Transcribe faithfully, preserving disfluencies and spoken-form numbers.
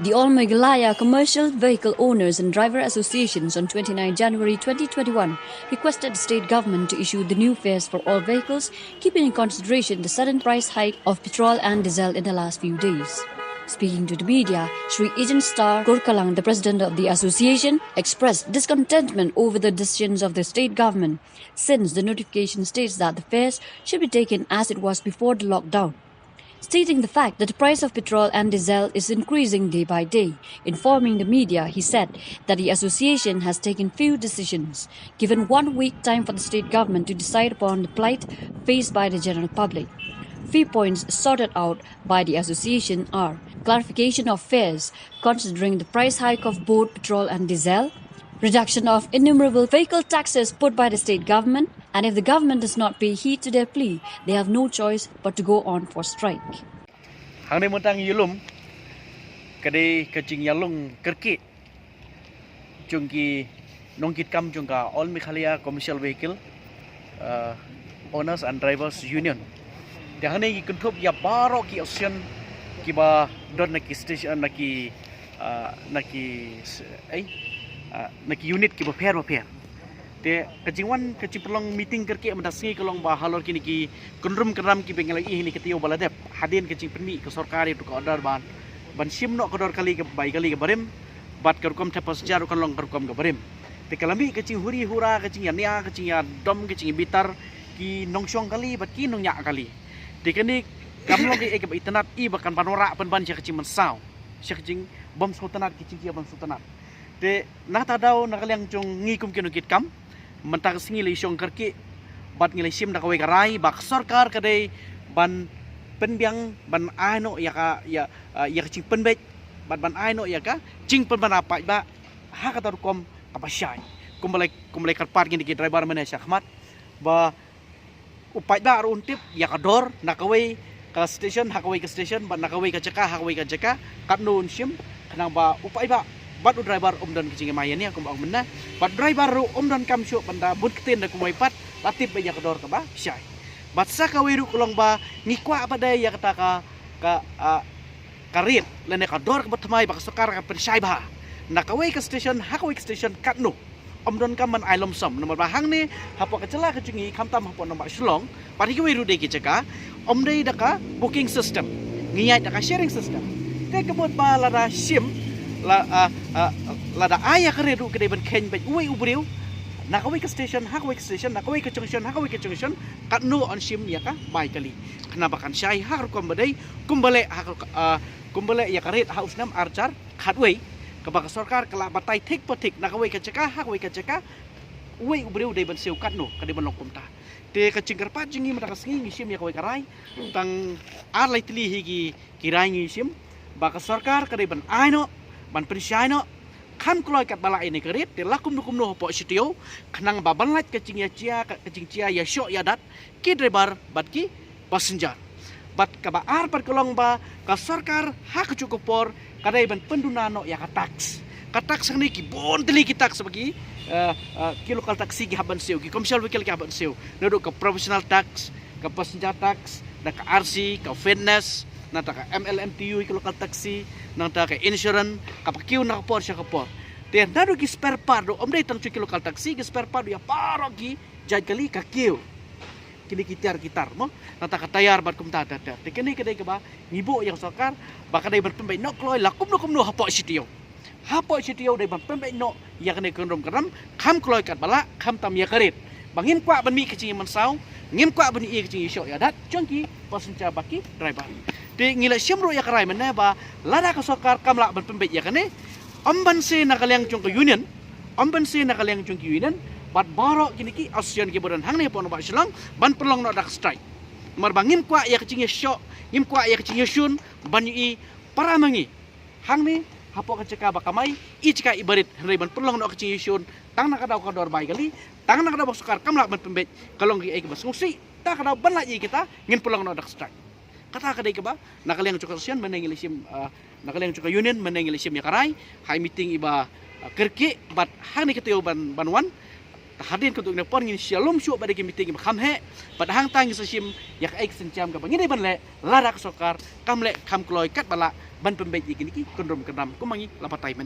The All Meghalaya Commercial Vehicle Owners and Driver Associations on twenty-ninth January twenty twenty-one requested the state government to issue the new fares for all vehicles, keeping in consideration the sudden price hike of petrol and diesel in the last few days. Speaking to the media, Shri Ejen Star Korkalang, the president of the association, expressed discontentment over the decisions of the state government, since the notification states that the fares should be taken as it was before the lockdown. Stating the fact that the price of petrol and diesel is increasing day by day, informing the media, he said that the association has taken few decisions, given one week time for the state government to decide upon the plight faced by the general public. Few points sorted out by the association are clarification of fares considering the price hike of both petrol and diesel, reduction of innumerable vehicle taxes put by the state government, and if the government does not pay heed to their plea, they have no choice but to go on for strike. Hangne mynta ngi ïalum, ka dei ka jingïalong kyrkieh jong ki nongkitkam jong ka All Meghalaya Commercial Vehicle, uh, Owners and Drivers Union. Te hangne ngi kynthup ïa baroh ki association kiba don na ki station, na ki, uh, na ki s-, eh, uh, na ki unit kiba pher ba pher. Te ka jingwan, ka jingpynlong meeting kyrkieh mynta sngi ka long ba halor kine ki kynrum kynram kiba ngi la ïohi ha kine ki taïew ba la dep. Hadien ka jingpynmih ka sorkar ïa uto ka order ban, ban shim noh ka dor kali ka bai kali ka barim, bad ka rukom thep passenger ruh kan long ka rukom ka barim. Te ka la mih ka jinghuri hura, ka jingïania, ka jingïadom, ka jingbitar ki nongshong kali bad ki nongñiah kali. Te kane kam long kaei kaba itynnad, i ba kan ban wanrah pynban sha ka jingmynsaw, sha ka jingbym sngewtynnad, ki jingïabym sngewtynnad. Te na kata ka daw, na ka liang jong ngi kum ki nongkitkam, mynta ka sngi la ïashong kyrkieh bad ngi la shim da kawei ka rai ba ka sorkar ka dei ban pynbiang, ban ai noh ïa ka, ïa, ah, ïa ka jingpynbeit bad ban ai noh ïa ka jingpynbna paidbah ha kata ka rukom kaba shai. Kumba la, kumba la kyrpad ngi da ki driver mynne sha khmat ba u paidbah ruh un tip ïa ka dor na kawei ka station ha kawei ka station bad na kawei ka jaka ha kawei ka jaka, katno un shim, khnang ba u paidbah bad u driver um don ka jingïamai ïania kumba ong mynne, bad driver ruh um donkam shuh ban da bun ktien da kumwei pat, la tip ba ïa ka dor kaba shai. Bad sa kawei ruh ka long ba ngi kwah ba dei ïa kata ka, ka, ah, ka rate lane ka dor kaba thymmai ba ka sorkar ka pynshai bha na kawei ka station ha kawei ka station katno. Ym donkam ban ai lump sum, namar ba hangne hapoh ka jylla ka jong ngi, khamtam hapoh nongbah Shillong bad ha kiwei ruh de ki jaka, ym dei da ka booking system, ngi ïaid da ka sharing system. Te ka mut ba lada shim, la, ah, ah, lada ai ïa ka rate ruh ka dei ban kheiñ beit uwei u briew na kawei ka station ha kawei ka station, na kawei ka junction ha kawei ka junction, katno un shim ïa ka bai kali, khnang ba kan shai ha ka rukom ba dei, kumba leh ha ka, ah, kumba leh ïa ka rate ha u snem ar hajar khatwei, kaba ka sorkar ka la batai thik pa thik na kawei ka jaka ha kawei ka jaka, uwei u briew dei ban siew katno, ka dei ban long kumta. Te ka jingkyrpad jong ngi mynta ka sngi, ngi shim ïa kawei ka rai, tang ar lai tylli hi ki, ki rai ngi shim, ba ka sorkar ka dei ban ai noh, ban pynshai noh, kham kloi katba lah ïa kane ka rate, te la kumno kumno hapoh shi taïew, khnang ba ban lait ka jingjia, ka, ka jingjia ïashoh ïadat ki driver bad ki passenger. Bad kaba ar pat ka long ba ka sorkar ha kajuh ka por ka dei ban pynduna noh ïa ka tax. Ka tax hangne ki bun tylli ki tax ba ki, eh, eh, ki local taxi ki hap ban siew, ki commercial vehicle ki hap ban siew. Naduh ka professional tax, ka passenger tax, da ka R C, ka fitness, nangta ka M L M T U, ki local taxi, nangta ka insurance, kaba kiew na ka por sha ka por. Te naduh ki spare part ruh, ym dei tang shuh ki local taxi, ki spare part ruh ïa baroh ki jait kali ka kiew. Kine ki tiar ki tar mo, nangta ka tayar bad kumta ter ter. Te kane ka dei kaba ngi buh ïa ka sorkar ba ka dei ban pynbeit noh kloi la kumno kumno hapoh shi taïew. Hapoh shi taïew dei ban pynbeit noh ïa kane ka kynrum kynram, kham kloi katba lah, khamtam ïa ka rate. Ba ngim kwah ban mih ka jingïamynsaw, ngim kwah ban ïohi ka jingïashoh ïadat jong ki passenger bad ki driver. Te ngi la shim ruh ïa ka rai mynne ba lada ka sorkar kam lah ban pynbeit ïa kane, ym ban siew na ka liang jong ka union, ym ban siew na ka liang jong ki union bad baroh kine ki association kiba don hangne hapoh nongbah Shillong, ban pynlong noh da ka strike. Namar ba ngim kwah ïa ka jingïashoh, ngim kwah ïa ka jingïashun ban ïohi para ma ngi hangne hapoh ka jaka ba kamai, i jaka i barit, hynrei ban pynlong noh ka jingïashun tang na ka daw ka dor bai kali, tang na ka daw ba ka sorkar kam lah ban pynbeit, ka long kaei kaba sngewsih. Tang ka daw ban lait ïa kita ngin pynlong noh da ka strike. Kata ka dei kaba na ka liang jong ka association mynne ngi la shim, ah, na ka liang jong ka union mynne ngi la shim ïa ka rai ha i meeting iba, ah, kyrkieh bad hangne ka taïew ban, ban wan. Te hadien katto katne por ngin sa lum shuh bad ki meeting ba kham heh, bad hangta ngin sa shim ïa kaei ka sienjam kaba ngi dei ban leh, lada ka sorkar kam leh kam kloi katba lah ban pynbeit ïa kine ki kyndrum kyndam kumba ngi la batai.